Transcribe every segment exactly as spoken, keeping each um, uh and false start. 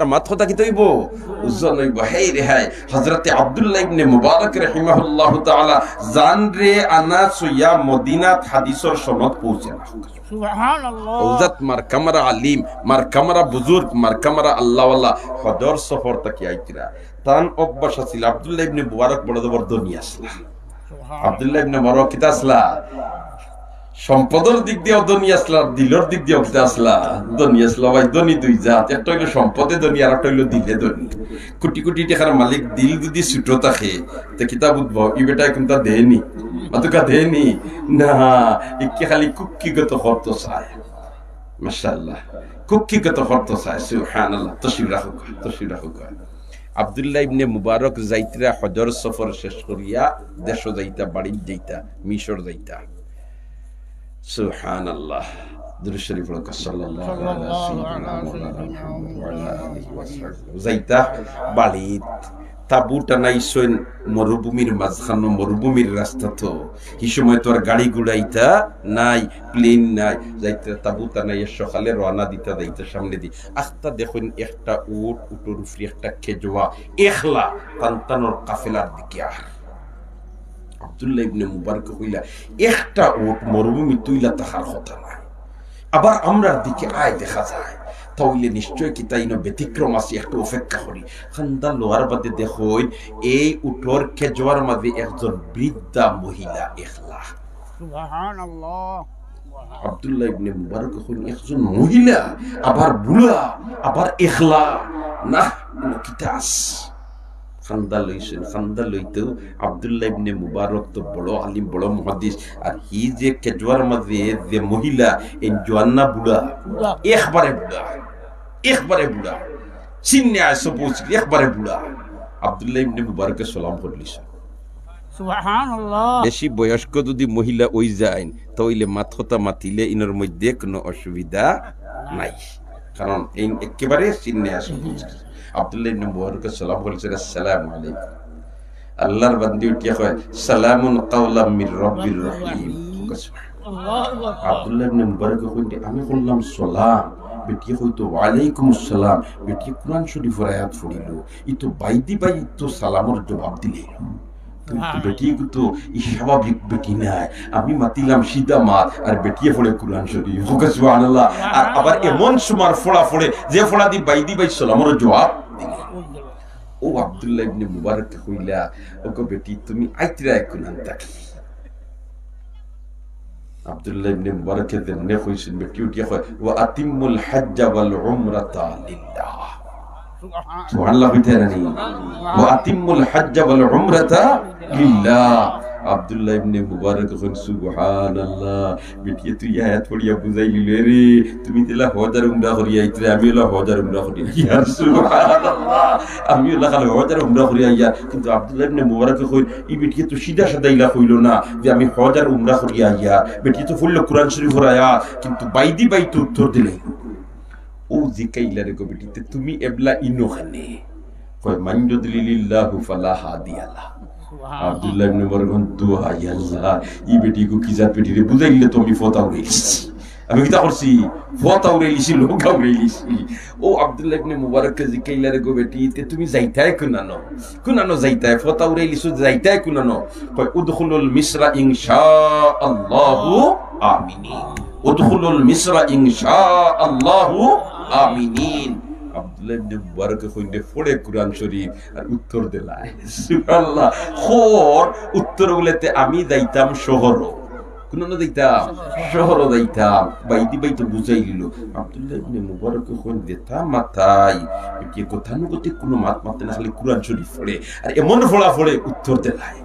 আর মাত কথা কিতা অইবো? ওজন অইবো। হেই রে হায়, হযরতে আব্দুল্লাহ ইবনে মুবারক রাহিমাহুল্লাহু তাআলা জানরে আনা সইয়া মদিনাত হাদিসর সনদ পৌঁছে না। সুবহানাল্লাহ। অউ জাত মারকামারা আলিম, মারকামারা বুজুর্গ, মারকামারা আল্লাহওয়ালা, হজর সফর থাকি আইতরা। তান অভ্যাস আছিল, আব্দুল্লাহ ইবনে মুবারক বড় জবর ধনী আছলা। আব্দুল্লাহ ইবনে মুবারক কিতা আছলা? সম্পদর দিক দিয়াও ধনী আছলা, দিলর দিক দিয়াও কিতা আছলা? ধনী আছলা। ভাই, ধনী দুই জাত, একটা অইলো সম্পদে ধনী, আর একটা অইলো দিলে ধনী। কোটি কোটি টেকার মালিক, দিল যুদি ছুটো থাকে, তে কিতা বুঝবো ই বেটায় কুনতা দেয়নি, মাতুকা দেয়নি? না, ইকে খালি কুক্ষিগত করতো চায়। মাশাআল্লাহ, কুক্ষিগত করতো চায়। সুবহানাল্লাহ। তশরিফ রাখউক্কা, তশরিফ রাখউক্কা। আব্দুল্লাহ ইবনে মুবারক যাইতরা হজর সফর শেষ করিয়া দেশো যাইতা, বাড়িত যাইতা, মিশর যাইতা। সুবহানাল্লাহ। দুরূদ শরীফ পড়উক্কা, সাল্লাল্লাহু আলা সাল্লাল্লাহু সাইয়্যিদিনা আলা মাওলানা সাইয়্যিদিনা মুহাম্মদ ওয়া আলা আলিহি ওয়া সাহবিহি। যাইতা বাড়িত, তাবু টানাইছইন মরুভূমির মাঝখানো, মরুভূমির রাস্তা তো, হি সময় তো আর গাড়ি ঘোড়া ইতা নাই, প্লেন নাই। যাইতা তাবু টানাইয়া সকালে রওয়ানা দিতা, যাইতা সামনেদি। আখতা দেখইন একটা উট, উটর উপরে একটা খেজুয়া, একলা তান তানর কাফেলার দিকে আর। আব্দুল্লাহ ইবনে মুবারকে কইলা, একটা উট মরুভূমিত অইলা থাকার কথা নায়, আবার আমরার দিকে আয় দেখা যায়, তা অইলে নিশ্চয় কিতা ইনো ব্যতিক্রম আছে, একটু অপেক্ষা করি। কান্দা লওয়ার বাদে দেখইন, এই উটর খেজুয়ার মাঝে একজন বৃদ্ধা মহিলা একলা। সুবহানাল্লাহ। আব্দুল্লাহ ইবনে মুবারকে কইন, একজন মহিলা, আবার বুড়া, আবার একলা, না, ইনো কিতা আছে? কান্দা লইছইন, কান্দা লইতেউ আব্দুল্লাহ ইবনে মুবারক তো বড় আলিম, বড় মুহাদ্দিস, আর হি যে খেজুয়ার মাঝে যে মহিলা, এই জোয়ান না বুড়া? বুড়া। একবারে বুড়া, একবারে বুড়া, সিন্নে আয় সবুজ, একবারে বুড়া। আব্দুল্লাহ ইবনে মুবারকে সালাম করিলিছইন। সুবহানাল্লাহ। বেশি বয়স্ক যুদি মহিলা অই যাইন, তা অইলে মাত কথা মাতিলে ইনোর মধ্যে কুনু অসুবিধা নাই, কারণ এই একেবারে সিন্নে আয় সবুজ। আব্দুল্লাহ ইবনে মুবারকে সালাম করিলিছইন, আসসালামু আলাইকুম। আল্লাহর বান্দি উঠিয়া কয়, সালামুন কাওলাম মির রাব্বির রহিম। আল্লাহু আকবার। আব্দুল্লাহ ইবনে মুবারকে কইন, আমি করলাম সালাম, বেটিয়ে কইতো ওয়ালাইকুম আসসালাম, বেটিয়ে কুরআন শরীফর আয়াত পড়িলো, ই তো বাইদি বাই তো সালামর জবাব দিলে। কিন্তু বেটি কিন্তু ই স্বাভাবিক বেটি নায়। আমি মাতিলাম সিধা মাত, আর বেটিয়ে পড়ে কুরআন শরীফ। ওকে সুবহানাল্লাহ। আর আবার এমন সুমার ফোড়া ফোড়ে, যে ফোড়া দি বাইদি বাই সালামর জবাব দিলে। ও আব্দুল্লাহ ইবনে মুবারকে কইলা, ওগো বেটি, তুমি আইতরায় কুনান থাকি? আব্দুল্লাহ ইবনে মুবারকে যেমনে কইছইন, বেটি উঠিয়া কয়, "ওয়া আতিম্মুল হাজ্জা ওয়াল উমরাতা লিল্লাহ।" সুবহানাল্লাহ কইতা নানি? "ওয়া আতিম্মুল হাজ্জা ওয়াল উমরাতা লিল্লাহ।" আব্দুল্লাহ ইবনে মুবারকে কইন, "সুবহানাল্লাহ।" বেটিয়ে তো ই আয়াত পড়িয়া বুঝাইলিলো, "এরে, তুমি যেলা হজ আর উমরা করিয়া আইতরায়, আমি অলা হজ আর উমরা করিয়া আইয়ার।" সুবহানাল্লাহ। আমি অলা খালি হজ আর উমরা করিয়া আইয়ার। কিন্তু আব্দুল্লাহ ইবনে মুবারকে কইন, ই বেটিয়ে তো সিধা সাদা ইলা কইলো না যে আমি হজ আর উমরা করিয়া আইয়ার। বেটিয়ে তো পড়লো কুরআন শরীফর আয়াত, কিন্তু বাইদি বাই তো উত্তর দিলে। ও জিকাইলা রে গো বেটি, তে তুমি এবলা ইনো কেনে? কয়, "মান ইউদলিলিল্লাহু ফালা হাদিয়া লাহ।" সুবহানাল্লাহ। আব্দুল্লাহ ইবনে উমর কইন, "দোহাই আল্লাহ, ই বেটিগু কি জাত বেটি রে, বুঝাইলে তো আমি ফত আউরাইলিছি।" আমি কিতা করছি? ফত আউরাইলিছি, লোক আউরাইলিছি। ও আব্দুল্লাহ ইবনে মুবারকরে জিকাইলা রে গো বেটি, তে তুমি যাইতায় কুনানো? কুনানো যাইতায়? ফত আউরাইলিছো, যাইতায় কুনানো? কয়, "উদখুলুল মিসরা ইনশাআল্লাহু আমিনিন। উদখুলুল মিসরা ইনশাআল্লাহু আমিনিন।" আব্দুল্লাহ ইবনে মুবারকে কইন দে, পড়ে কুরআন শরীফ আর উত্তর দিলায়। সুবহানাল্লাহ। খর উত্তর বুলে তে আমি যাইতাম শহরো। কুনানো যাইতাম? শহরো যাইতাম। বাইদি বাই তো বুঝাইলিলো। আব্দুল্লাহ ইবনে মুবারকে কইন, "যেতা মাতায়, বেটিয়ে গতানুগতিক কুনু মাত মাতে না, খালি কুরআন শরীফ পড়ে। আর এমন পড়া পড়ে উত্তর দিলায়।"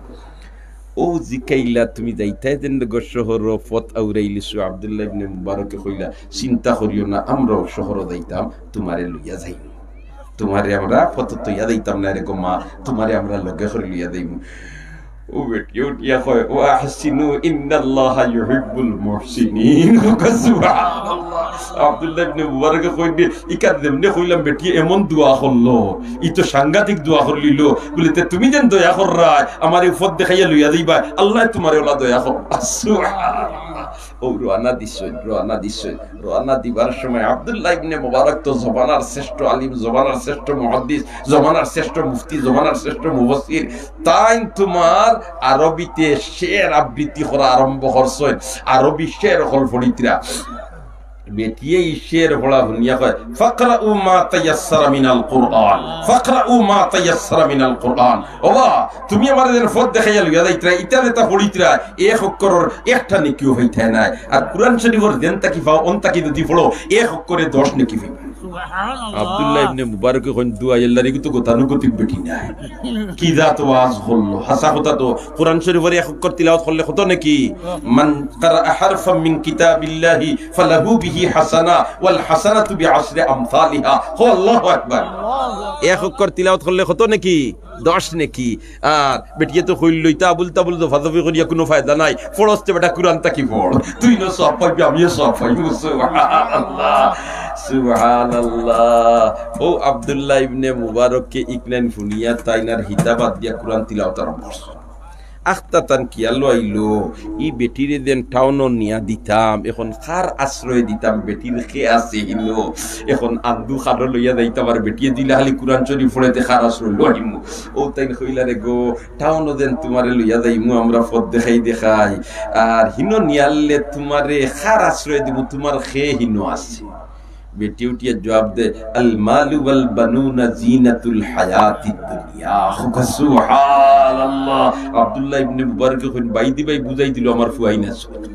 ও জিকাইলা, "তুমি যাইতায় যেন গো শহরো, ফত আউরাইলিছো।" আব্দুল্লাহ ইবনে মুবারকে কইলা, "চিন্তা করিও না, আমরাও শহরো যাইতাম, তুমারে লইয়া যাইমু। তুমারে আমরা ফত থইয়া যাইতাম না রে গো মা, তুমারে আমরা লগে করি লইয়া যাইমু।" ও বেটিয়ে উঠিয়া কয়, "ওয়া আহসিনু ইন্নাল্লাহা ইউহিব্বুল মুহসিনিন।" সুবহানাল্লাহ। আব্দুল্লাহ ইবনে মুবারকে কইন দে, ইকান যেমনে কইলাম, বেটিয়ে এমন দোয়া করলো, ই তো সাংঘাতিক দোয়া করিলিলো। বুলে, "তে তুমি যেন দয়া কররায়, আমারে ফত দেখাইয়া লইয়া যাইবায়, আল্লায় তুমারে অলা দয়া করবা।" সুবহানাল্লাহ। ও রওয়ানা দিছইন, রওয়ানা দিছইন। রওয়ানা দিবার সময় আব্দুল্লাহ ইবনে মুবারক তো জমানার শ্রেষ্ঠ আলিম, জমানার শ্রেষ্ঠ মুহাদ্দিস, জমানার শ্রেষ্ঠ মুফতি, জমানার শ্রেষ্ঠ মুফাসসির। তাইন তুমার আরবিতে শের আবৃত্তি করা আরম্ভ করছইন, আরবি শের অকল পড়িত্রা। বেটিয়ে ই শের পড়া হুনিয়া কয়, "ফাকরাউ মা তায়াসসারা মিনাল কুরআন, ফাকরাউ মা তায়াসসারা মিনাল কুরআন।" ওবা, তুমি আমারে যেন পথ দেখাইয়া লইয়া যাইত্রা, ইতা যেতা পড়িত্রা, এক অক্ষরর একটা নেকিও পাইতায় নায়। আর কুরআন শরীফর যেন তাকি পাও, অন তাকি যদি পড়ো, এক অক্ষরে দশ নেকি পাইবা। সুবহানাল্লাহ। আব্দুল্লাহ ইবনে মুবারকে কইন, "দুয়াই আল্লাহর, ইগু তো গতানুগতিক বেটি নায়। কি জাত ওয়াজ করলো?" হাছা কথা তো, কুরআন শরীফর এক অক্ষর তিলাওয়াত করলে কত নেকি? "মান কারা হারফাম মিন কিতাবিল্লাহি ফালাহু বিহি হাসানা ওয়াল হাসানাতু বিআশরি আমসালিহা।" কও আল্লাহু আকবার। এক অক্ষর তিলাওয়াত করলে কত নেকি? দশ নেকি। আর বেটিয়ে তো কইল, "ইতা আবুল তাবুল দফাদফি করিয়া কুনু ফায়দা নাই, পড়স তে বেটা কুরআন তাকি পড়, তুইনও সওয়াব পাইবি, আমিও সওয়াব পাইমু।" সুবহানাল্লাহ, সুবহানাল্লাহ। ও আব্দুল্লাহ ইবনে মুবারককে ইকনাইন হুনিয়া তাইন আর হিতা বাদ দিয়া কুরআন তিলাওয়াত আরম্ভ করছইন। আখতা তান খিয়ালো আইলো, ই বেটিরে যেন টাউনো নিয়া দিতাম, এখন কার আশ্রয় দিতাম, বেটির কে আছে হিনো, এখন আন্দু খানো লইয়া যাইতাম, আর বেটিয়ে দিলা খালি কুরআন শরীফ পড়ে, তে কার আশ্রয় লইমু? ও তাইন কইলা, "রে গো, টাউনো যেন তুমারে লইয়া যাইমু, আমরা পথ দেখাই দেখাই, আর হিনো নিয়ারলে তুমারে কার আশ্রয় দিমু, তুমার কে হিনো আছে?" বেটি উঠিয়া জবাব দে, "আল মালু ওয়াল বানুনা জিনাতুল হায়াতিদ দুনিয়া।" সুবহানাল্লাহ। আব্দুল্লাহ ইবনে মুবারকে কইন, "বাইদি ভাই বুঝাই দিল আমার ফুয়াইন আছইন।"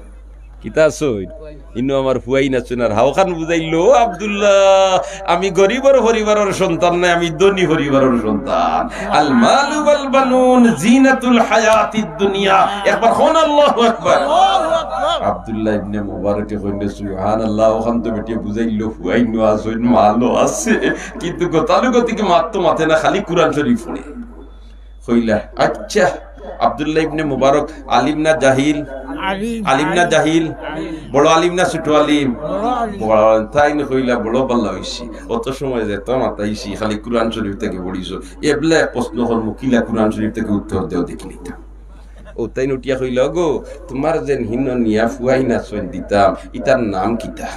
কিতা আছইন? ইনো আমার ফুয়াইন আছইন। আর হাওখান বুঝাইল, "ও আব্দুল্লাহ, আমি গরিবর পরিবারর সন্তান নায়, আমি ধনী পরিবারর সন্তান।" আল মালু ওয়াল বানুন জিনাতুল হায়াতিদ দুনিয়া। একবার কন আল্লাহু আকবার। আব্দুল্লাহ ইবনে মুবারকে কইন, "সুবহানাল্লাহ, অখান তো বেটিয়ে বুঝাইল, ফুয়াইনও আছইন, মালও আছে, কিন্তু গতানুগতিক মাত তো মাতে না, খালি কুরআন শরীফ পড়ে।" কইলা, "আচ্ছা, আব্দুল্লাহ ইবনে মুবারক আলিম না জাহিল?" আলিম। আলিম না জাহিল? আলিম। বড় আলিম না ছোট আলিম? বড় আলিম। বড় আলিম। তাইন কইলা, "বড় ভালা অইছে, অত সময় যেতা মাতাইছি, খালি কুরআন শরীফ থাকি পড়িছো। এবলা এক প্রশ্ন করমু, কিলা কুরআন শরীফ থাকি উত্তর দেও দেখি।" ও তাইন উঠিয়া কইলা, "গো, তুমার যেন হিনো নিয়া ফুয়াইন আছইন দিতাম, ইতার নাম কিতা?"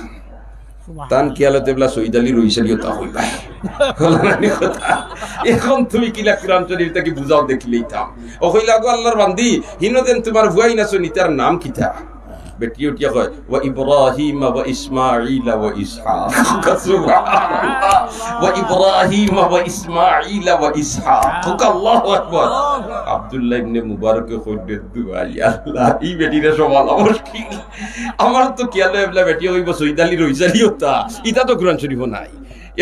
তান খিয়ালো তে এবলা সৈয়দ আলী রইছালিও তা কইবা। অখন তুমি কিলা কুরআন শরীফ থাকি বুঝাও দেখিলেইতাম। ও কইলা, "গো আল্লাহর বান্দি, হিনো যেন তুমার ফুয়াইন আছইন, ইতার নাম কিতা?" বেটি উঠিয়া কয়, "ওয়া ইব্রাহিম ওয়া ইসমাঈল ওয়া ইসহাক।" সুবহানাল্লাহ। "ওয়া ইব্রাহিম ওয়া ইসমাঈল ওয়া ইসহাক।" কউক্কা আল্লাহু আকবার। আব্দুল্লাহ ইবনে মুবারকে কইন, "দুয়াই আল্লাহ, ই বেটিরে সামলানি মুশকিল।" আমার তো খিয়ালো এবলা বেটিয়ে কইবো সৈয়দ আলী রইছালিও তা, ইতা তো কুরআন শরীফো নাই।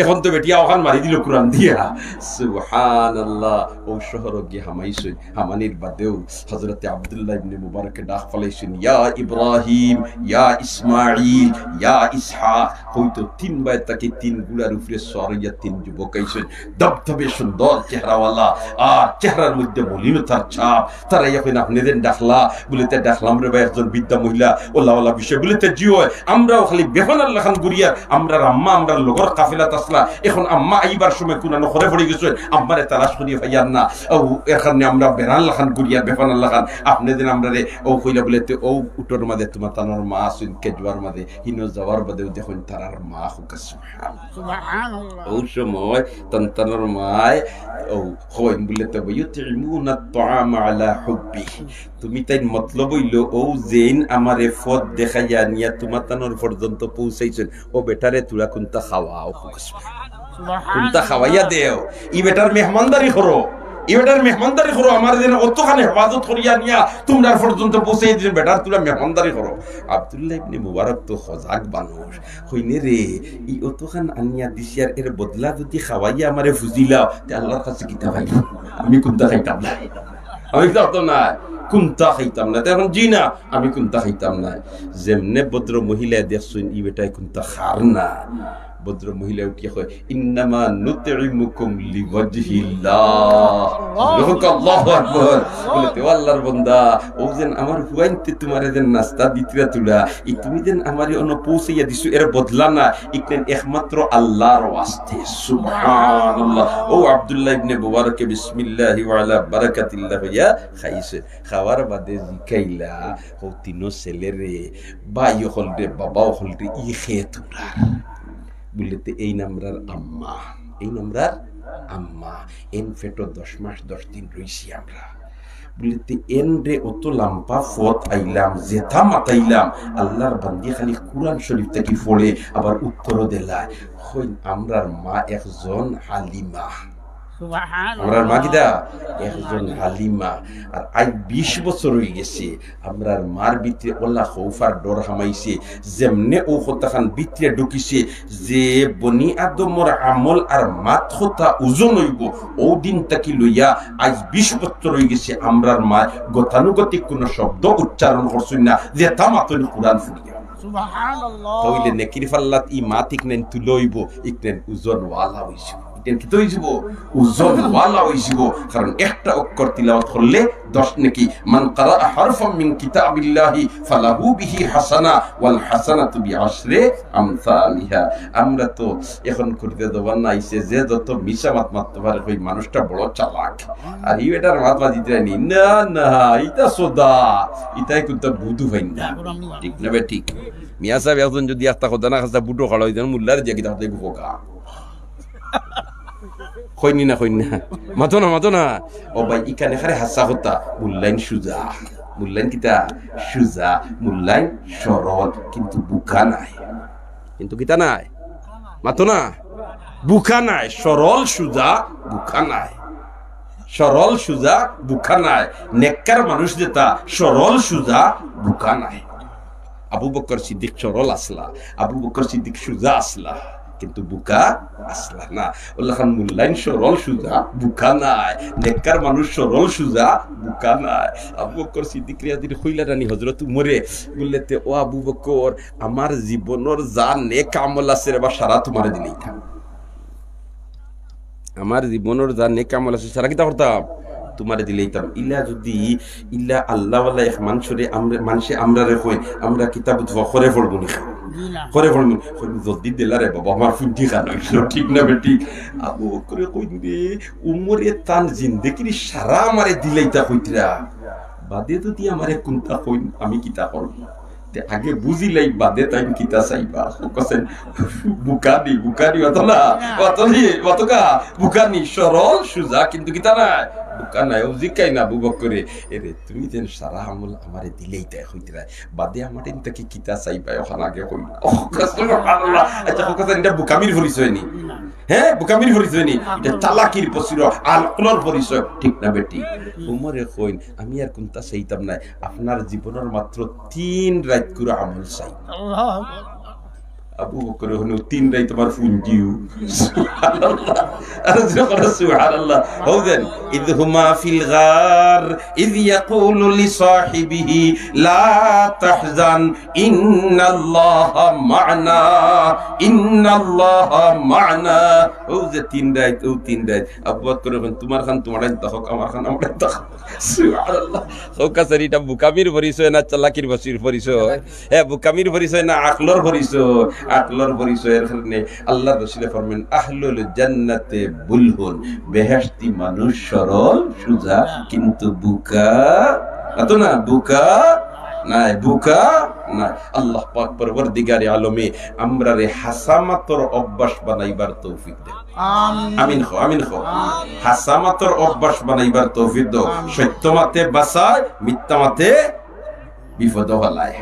অখন তো বেটিয়ে অখান মারি দিল কুরআন দিয়া। সুবহানাল্লাহ। অউ শহরো গিয়া হামাইছইন, হামানির বাদেউ হযরতে আব্দুল্লাহ ইবনে মুবারকে ডাক ফালাইছইন, "ইয়া ইব্রাহিম, ইয়া ইসমাঈল, ইয়া ইসহাক।" কইতো তিন বায় তাকি তিন ঘুড়ার উপরে সওয়ার অইয়া তিন যুবক আইছইন, ধবধবে সুন্দর চেহারাওয়ালা, আর চেহারার মধ্যে মলিনতার ছাপ। তারা অখন আপনে যেন ডাকলা, বুলে, "তে ডাকলাম রে বা একজন বৃদ্ধা মহিলা, অলা অলা বিষয়।" বুলে, "তে জি অয়, আমরাও খালি বেফানার লাখান ঘুরিয়ার, আমরার আম্মা আমরার লগর কাফেলাত আছলা, অখন আম্মা আইবার সময় কুনানো ঘরে পড়ি গেছইন, আম্মারে তালাশ করিয়া পাইয়ার না, অউ এর কারণে আমরা বেড়ার লাখান ঘুরিয়ার, বেফানার লাখান। আপনে যেন আমরারে," অউ কইলা বুলে, "তে অউ উটর মাঝে তুমার তানর মা আছইন, কেজুয়ার মাঝে, হিনো যাওয়ার বাদেউ দেখইন তারার মা অখন।" সুবহানাল্লাহ। অউ সময় তান তানর মায় অউ কইন বুলে, "তে ইউতইমুনা আত-তাআমা আলা হুব্বি।" তুমি তাইন মতলব অইলো, অউ যেইন আমারে পথ দেখাইয়া আনিয়া তুমার তানর পর্যন্ত পৌঁছাইছইন, অউ বেটারে তুরা কুন্তা খাওয়াও, কুন্তা খাওয়াইয়া দেও, ই বেটার মেহমানদারি করো, ই বেটার মেহমানদারি করো, আমারে যেন অতখান হেফাজত করিয়া আনিয়া তুমরার পর্যন্ত পৌঁছাইয়া দিছইন, বেটার তুরা মেহমানদারি করো। আব্দুল্লাহ ইবনে মুবারক তো সজাগ মানুষ, কইন, "রে, ই অতখান আনিয়া দিছি, আর এর বদলা যুদি খাওয়াইয়া আমারে ফুজিলাও, তে আল্লাহর কাছে কিতা পাইমু? আমি কুন্তা খাইতাম না, আমি খাইতাম না, কুন্তা খাইতাম না।" তে অখন, "জি না, আমি কুন্তা খাইতাম না।" যেমনে ভদ্র মহিলায় দেখছইন, ই বেটায় কুন্তা খার না, ভদ্র মহিলা উঠিয়া কয়, "ইন্নামা নুতইমুকুম লিওয়াজহিল্লাহ।" আল্লাহু আকবার। বলে, "তে ও আল্লাহর বান্দা, ও যেন আমার ফুয়াইন্তে তুমারে যেন নাস্তা দিতরা তুলা, ই তুমি যেন আমারে অনো পৌঁছাইয়া দিছো, এর বদলা না, ইকনেন একমাত্র আল্লাহর ওয়াস্তে।" সুবহানাল্লাহ। ও আব্দুল্লাহ ইবনে মুবারকে বিসমিল্লাহি ওয়া আলা বারাকাতিল্লাহ কইয়া খাইছে। খাওয়ার বাদে জিকাইলা, "ও তিনো ছেলেরে, ভাই অকলরে, বাবা অকলরে, ই কে তুমরার?" বলে, "তে এইন আমরার আম্মা, এইন আমরার আম্মা, এন পেটো দশ মাস দশ দিন রইছি আমরা।" বলে, "তে এনরে অত লাম্বা পথ আইলাম, যেতা মাতাইলাম, আল্লাহর বান্দি খালি কুরআন শরীফ থাকি পড়ে, আবার উত্তরও দেলায়।" কইন, "আমরার মা একজন হালিমা।" সুবহানাল্লাহ। আমরার মা কিতা? একজন হালিমা। আর আইজ বিশ বছর অইগেছে, আমরার মার ভিতরে অলা খৌফ আর ডর হামাইছে। যেমনে অউ কথাখান ভিতরে ঢুকিছে, যে বনি আদমর আমল আর মাত কথা ওজন অইবো, অউ দিন থাকি লইয়া আইজ বিশ বছর অইগেছে, আমরার মায় গতানুগতিক কুনু শব্দ উচ্চারণ করছইন না, যেতা মাতইন কুরআন পড়িয়া। সুবহানাল্লাহ। তাইলে নেকির পাল্লাত ই মাত ইকনেন তুলা অইবো, ইকনেন ওজনওয়ালা অইযিবো। ইকনেন কিতা অইযিবো? ওজনওয়ালা অইযিবো। কারণ একটা অক্ষর তিলাওয়াত করলে দশ নেকি। মান কারাআ হারফাম মিন কিতাবিল্লাহি ফালাহু বিহি হাসানা ওয়াল হাসানাতু বিআশরি আমসালিহা। আমরা তো এখন করিতে দেবার না আইছে, যে যত মিছা মাত মাততে পারে, ওই মানুষটা বড় চালাক। আর ই বেটার মাত মাতিতে আইনি, না, না, ইতা সদা, ইতায় কুন্তা বুধু পাইন না। ঠিক না বে ঠিক? মিয়া সাব একজন যদি একটা কথা না খাস্তা বুটো খাড়া অইতেন, মুল্লার যে কিতা হতে গুফোকা। কইনি না, কইনি না। মাতো না, মাতো না। ও ভাই, ইখানে খারে হাছা কথা, মুল্লাইন সুজা। মুল্লাইন কিতা? সুজা। মুল্লাইন সরল, কিন্তু বুকা নায়। কিন্তু কিতা নায়? মাতো না। বুকা নায়, সরল সুজা, বুকা নায়। সরল সুজা, বুকা নায়। নেককার মানুষ যেতা, সরল সুজা, বুকা নায়। আবু বকর সিদ্দিক সরল আছলা, আবু বকর সিদ্দিক সুজা আছলা, কিন্তু বুকা আছলা না। অলাখান মুল্লাইন সরল সুজা, বুকা নায়। নেককার মানুষ সরল সুজা, বুকা নায়। আবু বকর সিদ্দিকরে একদিন কইলা নানি হজরত উমরে, বললে তে, "ও আবু বকর, আমার জীবনর যা নেক আমল আছে রে বা, সারা তুমারে দিলাইতাম।" আমার জীবনর যা নেক আমল আছে, সারা কিতা করতাম? তুমারে দিলাইতাম। ইলা যদি, ইলা আল্লাহওয়ালা এক মানষরে আমরা, মানষে আমরারে কইন, আমরা কিতাবো দোয়া করে পড়বো নি? জি না। করে পড়বো নি? কইন, "জলদি দিলা রে বাবা, আমার ফুন্তি খান অইলো।" ঠিক না বে ঠিক? আবু বকরে কইন রে, উমরে তান জিন্দেগির সারা আমারে দিলাইতা কইতরা। বাদে যদি আমারে কুন্তা কইন, আমি কিতা করমু? তে আগে বুঝিলাই বাদে তাইন কিতা চাইবা। কছেন, বুকানি, বুকানি, অত না, অত নি, অত কা, বুকানি, সরল, সুজা, কিন্তু কিতা নায়? বুকা নায়। ও জিকাইন আবু বকরে, "এরে, তুমি যেন সারা আমল আমারে দিলাইতায় কইতরায়, বাদে আমারে ইনতা কি কিতা চাইবা, অখান আগে কইন।" ও, সুবহানাল্লাহ। আচ্ছা, ও কছেন, ইটা বুকামির পরিচয় নি? হ্যাঁ, বুকামির পরিচয় নি? ইটা চালাকির পরিচয়, আকলর পরিচয়, ঠিক না বে ঠিক? উমরে কইন, "আমি আর কুন্তা চাইতাম নায়, আপনার জীবনর মাত্র তিন রাইত কুরা আমল চাই।" আল্লাহু আকবার। আবু বকরে কইন, "তিন রাইত আমার ফুন্দিও।" সুবহানাল্লাহ। আর জোরে কও সুবহানাল্লাহ। হউ দেন, "ইয হুমা ফিল গার, ইয ইয়াকুলু লিসাহিবিহি লা তাহজান, ইন্নাল্লাহা মা'না, ইন্নাল্লাহা মা'না।" অউ যে তিন রাইত, অউ তিন রাইত। আবু বকরে কইন, "তুমার খান তুমার আইন তখক, আমার খান আমার আইন তখক।" সুবহানাল্লাহ। কউক্কা ছাইন, ইটা বুকামির পরিচয় না চালাকির পরিচয়? হ্যাঁ, বুকামির পরিচয় না আকলর পরিচয়? আকলর পরিচয়। এর কারণে আল্লাহর রসুলে ফরমাইন, "আহলুল জান্নাতে বুলহুন", বেহেশতি মানুষ সরল সুজা, কিন্তু বুকা, অত না, বুকা নায়, বুকা নায়। আল্লাহ পাক পরওয়ারদিগারে আলমে আমরারে হাছা মাতর অভ্যাস বানাইবার তৌফিক দেন। আমিন। আমিন কও, আমিন কও। আমিন। হাছা মাতর অভ্যাস বানাইবার তৌফিক দেও। আমিন। সত্য মাতে বাঁচায়, মিথ্যা মাতে বিপদো ফালায়।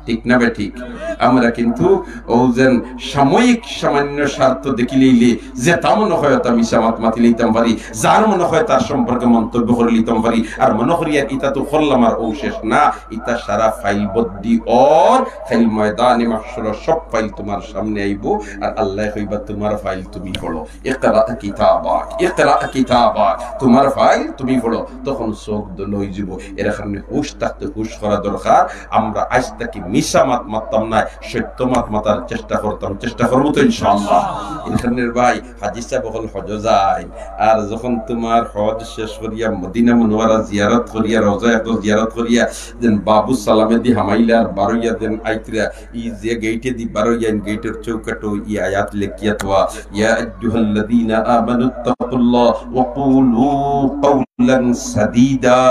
ঠিক না বে ঠিক? আমরা কিন্তু অউ যেন সাময়িক সামান্য স্বার্থ দেখিলাইলে যেতা মনো কয় অতা মিছা মাত মাতিলাইতাম পারি, যার মনো কয় তার সম্পর্কে মন্তব্য করিলাইতাম পারি, আর মনো করি আর ইতা তো করলাম আর অউ শেষ না, ইতা সারা ফাইল বদ্দি অর, কাইল ময়দানে মাহশরো সব ফাইল তুমার সামনে আইবো, আর আল্লায় কইবা, "তুমার ফাইল তুমি পড়ো, ইকরা কিতাবাক, ইকরা কিতাবাক, তুমার ফাইল তুমি পড়ো।" তখন চউখ ধলা অইযিবো। এর কারণে হুশ থাকতে হুশ করা দরকার। আমরা আইজ থাকি মিছা মাত মাততাম না, সত্য মাত মাতার চেষ্টা করতাম, চেষ্টা করমু তো ইনশাআল্লাহ। এর কারণে ভাই, হাজি সাব অকল হজো যাইন, আর যখন তুমার হজ শেষ করিয়া মদিনা মুনাওয়ারা জিয়ারত করিয়া, রওজা আকদস জিয়ারত করিয়া, যেন বাবু সালামেদি হামাইলা আর বারইয়া যেন আইতরা, ই যে গেইটেদি বারইয়া, ই গেইটর চৌকাটো ই আয়াত লেখিয়া থোয়া, يا أيها الذين آمنوا اتقوا الله وقولوا قولا سديدا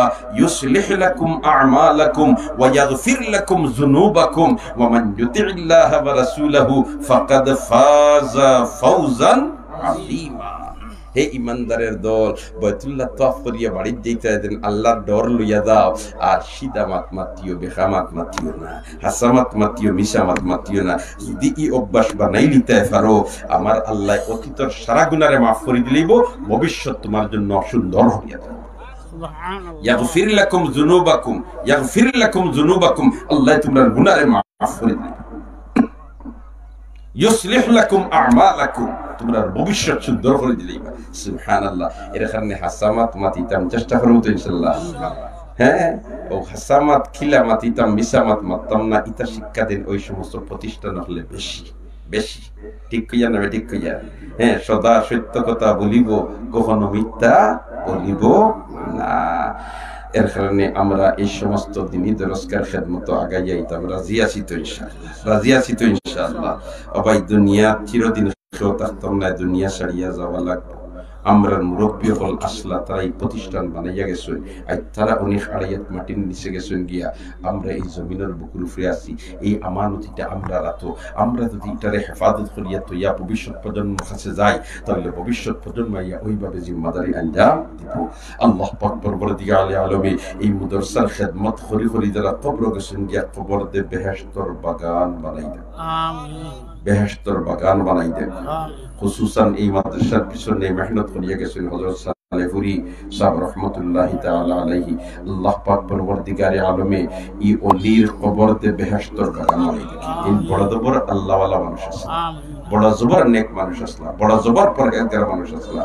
يصلح لكم أعمالكم ويغفر لكم ذنوبكم ومن يطع الله ورسوله فقد فاز فوزا عظيما. হে ইমানদারের দল, বায়তুল্লাহ তওয়াফ করিয়া বাড়িত যাইতায় যেন আল্লাহর ডর লইয়া যাও, আর সিধা মাত মাতিও, বেকা মাত মাতিও না, হাছা মাত মাতিও, মিছা মাত মাতিও না। যদি ই অভ্যাস বানাইলিতায় পারো, আমার আল্লায় অতীতর সারা গুনারে মাফ করি দিলাইবো, ভবিষ্যৎ তুমার জন্য সুন্দর হইয়া যাইবো। সুবহানাল্লাহ। يغفر لكم ذنوبكم، يغفر لكم ذنوبكم, আল্লায় তুমরার গুনারে মাফ করি দিলাইবো। يصلح لكم أعمالكم, তুমরার ভবিষ্যৎ সুন্দর করি দিলাইবা। সুবহানাল্লাহ। এর কারণে হাছা মাত মাতিতাম, চেষ্টা করমু তো ইনশাআল্লাহ। হ্যাঁ, অউ হাছা মাত কিলা মাতিতাম, মিছা মাত মাততাম না, ইতা শিক্ষা দেইন ওই সমস্ত প্রতিষ্ঠান অকলে বেশি, বেশি। ঠিক কইয়া না, ঠিক কইয়া? হ্যাঁ, সদা সত্য কথা বলিব, কখনো মিথ্যা বলিব না। এর কারণে আমরা এই সমস্ত দিনই দরসগার খেদমতো আগাইয়া আইতাম, রাজি আছি তো ইনশাআল্লাহ, রাজি আছি তো ইনশাআল্লাহ। ও ভাই, দুনিয়া চিরদিন কেউ থাকতাম না, দুনিয়া ছাড়িয়া যাওয়া লাগবো। আমরার মুরব্বী অকল আছলা, তারা ই প্রতিষ্ঠান বানাইয়া গেছইন, আর তারা অনেক আড়াইয়াত মাটির নিচে গেছইন গিয়া। আমরা এই জমিনর বুকুর উপরে আছি, এই আমানত ইটা আমরার আতো। আমরা যদি ইটারে হেফাজত করিয়া থইয়া ভবিষ্যৎ প্রজন্মর কাছে যাই, তাহলে ভবিষ্যৎ প্রজন্ম আইয়া ওইভাবে জিম্মাদারি আঞ্জাম দিব। আল্লাহ পাক পরওয়ারদিগারে আলমে এই মাদ্রাসার খেদমত করি করি যারা কবরো গেছইন গিয়া, কবর দে বেহেশতর বাগান বানাই দেন। আমিন। বেহেশতর বাগান বানাই দেন। আমিন। খুসুসান এই মাদ্রাসার পিছনে মেহনত করিয়া গেছইন হযরত সালেহপুরি সাহেব রহমতুল্লাহি তাআলা আলাইহি। আল্লাহ পাক পরওয়ারদিগারে আলমে ই অলির কবর দে বেহেশতর বাগান বানাই দেন। এই বড় জবর আল্লাহওয়ালা মানুষ আছলা, আমিন। বড় জবর নেক মানুষ আছলা, বড় জবর পরহেজগার মানুষ আছলা।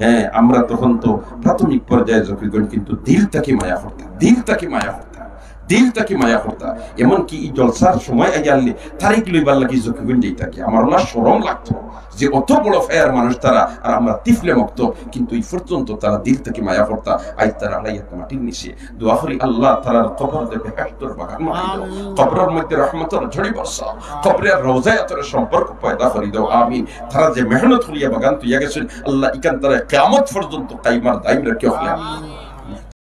হ্যাঁ, আমরা তখন তো প্রাথমিক পর্যায়ে জকিগঞ্জ, কিন্তু দিল থাকি মায়া করতা, দিল থাকি মায়া করতা, দিল থাকি মায়া করতা। এমনকি ই জলসার সময় আইয়া আনলে তারিখ লইবার লাগি জকিগঞ্জ যাইতা কি, আমার অলা শরম লাগতো যে অত বড় ফায়ার মানুষ তারা, আর আমরা তিফলে মক্তব, কিন্তু ই পর্যন্ত তারা দিল থাকি মায়া করতা। আইজ তারা আড়াইয়াত মাটির নিচে। দোয়া করি আল্লাহ তারার কবর দে বেহেশতর বাগান বানাই দেও, আমিন। কবরর মধ্যে রহমতর ঝড়ি বর্ষাও, কবরে আর রওজায় আতরে সম্পর্ক পয়দা করি দেও, আমিন। তারা যে মেহনত করিয়া বাগান তুইয়া গেছইন, আল্লাহ ইখান তারা কিয়ামত পর্যন্ত কায়েম আর দায়েম রাখিও, আমিন।